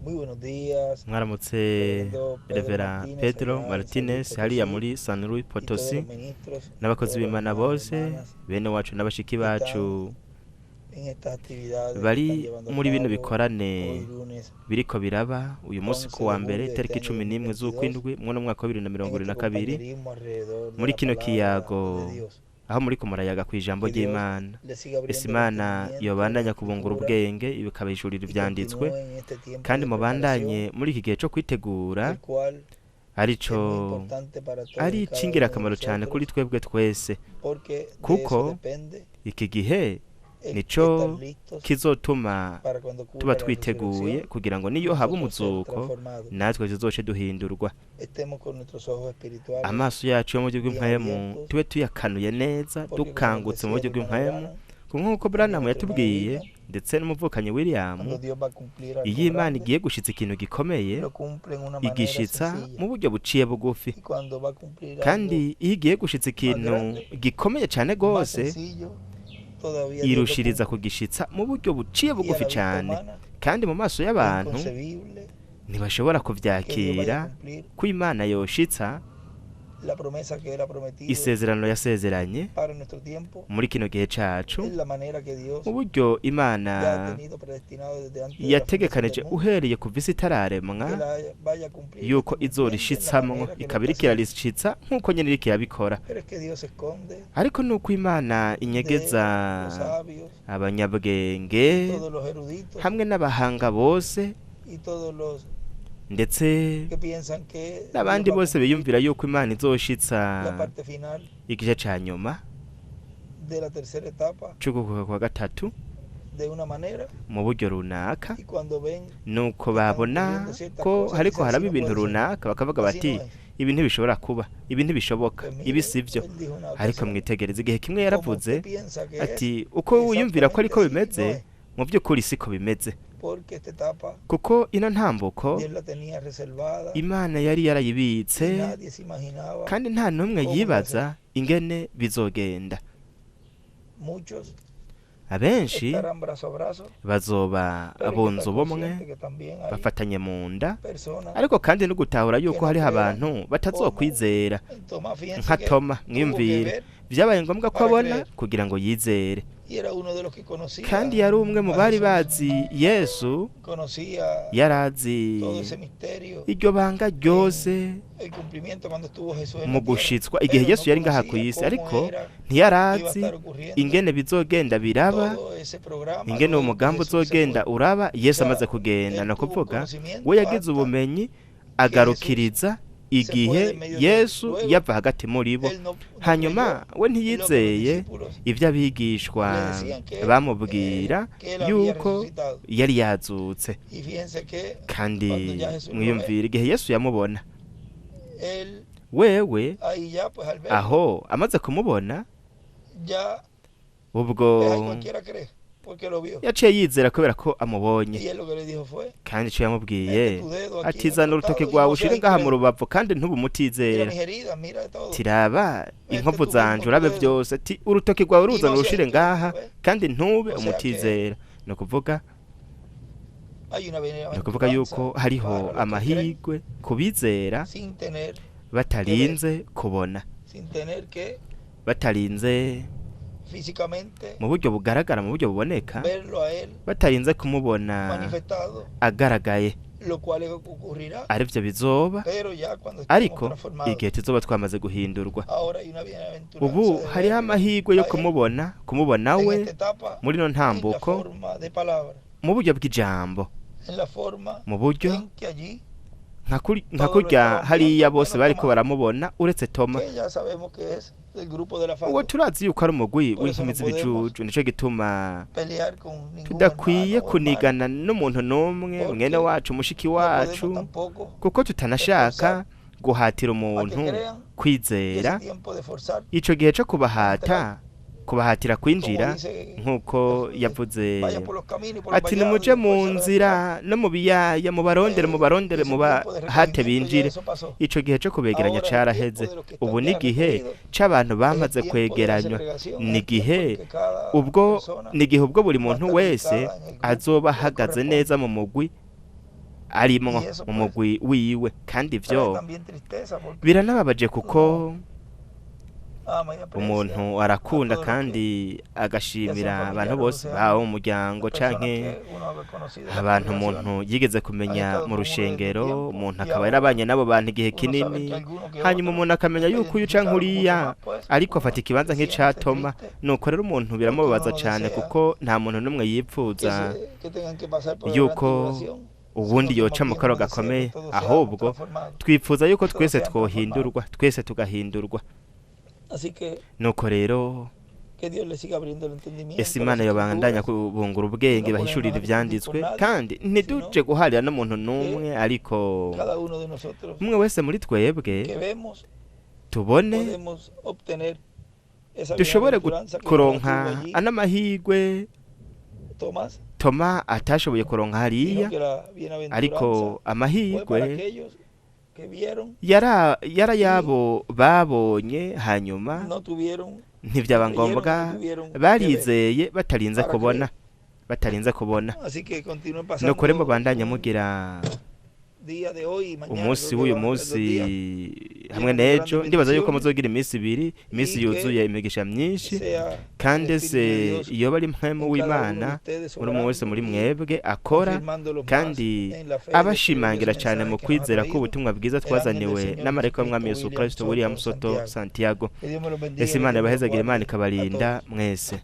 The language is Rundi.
Muy buenos días, Mwaramutse, Reverendo Pedro Revera Martínez, Pedro allá en San Luis Martinez hariya Potosí, muri San Luis y todos Potosi, los ministros, n'abakozi todos los b'Imana hermanos, bose, hermanas bene wacu n'abashiki que están bacu en estas actividades que están bari llevando a muri bino cabo bikorane hoy lunes biriko biraba uyu munsi 11 ku wa de mbere, julio de este itariki año 11 2022, z'ukwindwi mwuno mwaka wa bibiri na en mirongo ibiri este na kabiri, compañerismo alrededor de muri la kino palabra kiyago de Dios. aho muriko murayaga kw'ijambo Que Dios ry'Imana. les siga Ese abriendo el Imana entendimiento, la yobandanya kubungura escritura ubwenge, ikabahishurira y ivyanditswe, continúen en este tiempo kandi de mubandanye preparación, muri iki gihe co kwitegura, el cual es muy arico importante para todos ari y cada uno de ic'ingirakamaro cane kuri nosotros, twebwe twese, porque de eso kuko depende iki gihe el nico estar listos kizotuma para cuando tuba ocurra la twiteguye resurrección, kugira ngo niyo haba nosotros ser umuzuko transformados, natwe tuzoce duhindurwa, estemos con nuestros ojos espirituales amaso yacu yo mu buryo bien bw'impwemu abiertos, tube tuyakanuye neza, porque como nos dukangutse mu decía buryo el hermano bw'impwemu, Branham nk'uko y Branham nuestro hermano yatubwiye William, ndetse n'umuvukanyi William, cuando Dios va a cumplir algo iyo Imana grande, igiye gushitsa ikintu gikomeye lo cumple en una manera igishitsa sencilla, mu buryo buciye bugufi, y cuando va a cumplir algo kandi iyo igiye gushitsa más ikintu grande, gikomeye cane más gose, sencillo, todavía Dios lo irushiriza cumple. kugishitsa mu buryo buciye Y a bugufi la vista cane, humana kandi mu maso es y'abantu inconcebible ntibashobora que Dios vaya a kuvyakira cumplir ko Imana yoshitsa la promesa que Él ha prometido isezerano yasezeranye para nuestro tiempo, muri kino gihe cacu, es la manera que Dios mu buryo ya ha Imana tenido predestinado desde antes de la fundación del yategekanije mundo, uhereye kuva isi itararemwa, que la vaya a cumplir y yuko esté cumpliendo en la izorishitsamwo manera que lo ikaba está iriko haciendo. irarishitsa nk'uko nyene iriko irabikora. Pero es que Dios se esconde Ariko nuko Imana de inyegeza los sabios abanyabwenge y todos los eruditos hamwe n'abahanga bose, y todos los ndetse que piensan que Dios n'abandi va a bose cumplir biyumvira yuko Imana la izoshitsa parte final igice ca nyuma de la tercera etapa c'ugukuka kwa gatatu de una manera, mu buryo runaka, y cuando ven nuko que están babona ocurriendo ciertas ko cosas, hariko dicen, así haraba no ibintu puede ser, runaka, bakavuga así bati no es. ibi ntibishobora kuba, ibi ntibishoboka, Pues ibi mire, sivyo. él dijo una Ariko ocasión, mwitegereze, igihe kimwe como yaravuze usted piensa que es, ati uko wiyumvira ko ariko exactamente así no bimeze, es, mu by'ukuri siko bimeze, porque esta etapa kuko ino ntambuko Dios la tenía reservada Imana yari y yarayibitse, nadie se imaginaba kandi nta n'umwe cómo iba a ser. yibaza ingene bizogenda. Muchos Abenshi estarán brazo a brazo, bazoba pero hay que bunze estar ubumwe, consciente que también hay bafatanye mu nda, personas ariko kandi no gutahura que yuko no hariho creerán, abantu como batazokwizera Tomás, fíjense nka que Toma. tuvo que Mwiyumvire, ver vyabaye ngombwa ko para abona creer. kugira ngo yizere, Y era uno de los que kandi conocía yari umwe mu a bari Jesús, bazi Yesu, conocía yarazi todo ese misterio iryo banga ryose en el cumplimiento cuando estuvo Jesús en mu la tierra, gushitswa igihe pero Yesu no yari ngaha ku conocía isi, cómo ariko era que iba a ntiyarazi estar ocurriendo ingene bizogenda biraba, todo ese programa ingene uwo luego que mugambi Jesús se uzogenda fue. uraba O Yesu amaze sea, kugenda. él Ni tuvo un ukuvuga we conocimiento yagize hasta ubumenyi que Jesús agarukiriza se fue igihe de medio de ellos. Yesu Luego, yava hagati muri bo. él no Hanyuma creyó we lo que los ntiyizeye discípulos ivyo abigishwa le decían que bamubwira él había yuko resucitado. yari yazutse. Y fíjense que Kandi cuando ya Jesús lo ve, mwiyumvire igihe Yesu yamubona, él wewe ahí ya, pues al verlo, aho amaze kumubona, ya ubwo pues ahí cualquiera cree, porque lo vio. yaciye yizera kubera ko amubonye. Y él lo que le dijo fue, Kandi ico yamubwiye mete tu dedo aquí ati en el zana urutoke costado y rwawe no ushire seas ngaha mu incrédulo. rubavu kandi ntube Mira umutizera, mis heridas, mira todo. tiraba Mete inkovu tu mismo zanje tu urabe dedo vyose, ati urutoke rwawe y ruzana no seas urushire incrédulo. ngaha ¿Ves? kandi ntube O sea que umutizera. Ni ukuvuga hay una ni ukuvuga bienaventuranza yuko hariho para los que creen amahirwe ku bizera sin tener que ver, batarinze kubona, sin tener que batarinze físicamente mu buryo bugaragara, mu buryo buboneka, verlo a él batarinze kumubona manifestado, agaragaye, lo cual ocurrirá, arivyo bizoba, pero ya cuando estemos ariko transformados. igihe tuzoba twamaze guhindurwa. Ahora hay una bienaventuranza Ubu de hariho verlo amahirwe yo a él kumubona, kumubona en we esta etapa muri no en la ntambuko forma de palabra, mu buryo bw'ijambo, en la forma mu buryo en que allí nka todos lo kurya estaban hariya viendo, bose menos bariko Tomás, baramubona uretse Toma. que ya sabemos que es del grupo de la Uwo fama. turazi yuko ari umugwi Por eso w'inkumi no podemos z'ibijuju, nico gituma pelear con ningún tudakwiye hermano o hermana, kunigana n'umuntu n'umwe, mwene porque wacu, mushiki no podemos wacu, tampoco kuko tutanashaka esforzar guhatira a que umuntu crean que kwizera. ese tiempo de forzar Ico gihe co a entrar, kubahata, kubahatira como kwinjira, dice, nk'uko yavuze vayan por los caminos y por los ati vallados y nimuje mu esfuérzalos a entrar. nzira no mu biyaya, mubarondere, mubarondere, Ese tiempo de mubahate recogimiento ya binjire. eso pasó. Ico gihe co kubegeranya Ahora es el tiempo caraheze. de los que Ubu están ni ya igihe recogidos, c'abantu es el bamaze tiempo de la kwegeranywa, segregación, ni es el tiempo igihe en que cada ubwo persona ni igihe ubwo buri va a muntu estar wese ubicada en el grupo azoba que le ahagaze corresponde. neza mu mugwi arimwo Y eso, mu pues, mugwi wiwe. Kandi trae ivyo también tristeza porque biranababaje kuko ama y aprecia umuntu a arakunda todos los que kandi ya sean agashimira abantu familiares o bose sean baba mu muryango las personas canke que uno ha conocido en las abantu congregaciones. umuntu yigeze Han kumenya estado mu con uno desde rushengero, tiempo umuntu y akaba ahora yarabanye n'abo bantu igihe uno sabe que kinini, alguno que hanyuma otro umuntu akamenya está yuko uyu canke identificado mucho uriya más, pues ariko uno afata ikibanza se nk'ica siente Toma. triste Nuko rero umuntu porque uno biramubabaza no cane desea kuko nta muntu n'umwe que yipfuza se, que tengan que pasar por la gran yuko tribulación, sino uwundi que yoca más mu bien karo uno desea que gakomeye, todos seamos ahubwo transformados, twifuza yuko que todos twese sean transformados. twohindurwa, twese tugahindurwa. Así que Nuko rero que Dios les siga abriendo el ese entendimiento a las Imana yobandanya escrituras kubungura y ubwenge no bahishurira ponernos a discutir con ivyanditswe, nadie, kandi sino ntiduje guharira n'umuntu que n'umwe, ariko cada uno de nosotros umwe wese muri twebwe que vemos tubone podemos obtener esa dushobore bienaventuranza que no la tuvo kuronka allí ano mahirwe Tomás, Toma atashoboye kuronka sino hariya, que la ariko bienaventuranza fue para amahirwe aquellos que vieron yara yara y yabo babonye, hanyuma no tuvieron, ntivyaba creyeron y no ngombwa, tuvieron que ver barizeye batarinze para kubona, creer. batarinze kubona. Así que continúen Nuko rero pasando mubandanya un mugira día de hoy y mañana, umunsi creo que w'uyu van a ser 2 días munsi hamwe llenos de n'ejo, grandes ndibaza yuko bendiciones muzogira iminsi ibiri, iminsi y que yuzuye imigisha myinshi, sea el kandi Espíritu se de Dios yoba ari mpwemu en cada uno de w'Imana ustedes muri umwe wese obrando muri y mwebwe akora, confirmándolos más kandi en la fe de este abashimangira glorioso cane mu mensaje que nos ha kwizera ko traído ubutumwa bwiza el ángel del twazaniwe Señor n'amarayika w'Umwami Jesucristo, Yesu William Kristo William Soto Soto Santiago. Santiago. Que Dios me los bendiga Ese y que Imana Dios me los ibahezagira, Imana guarde a ikabarinda todos. mwese.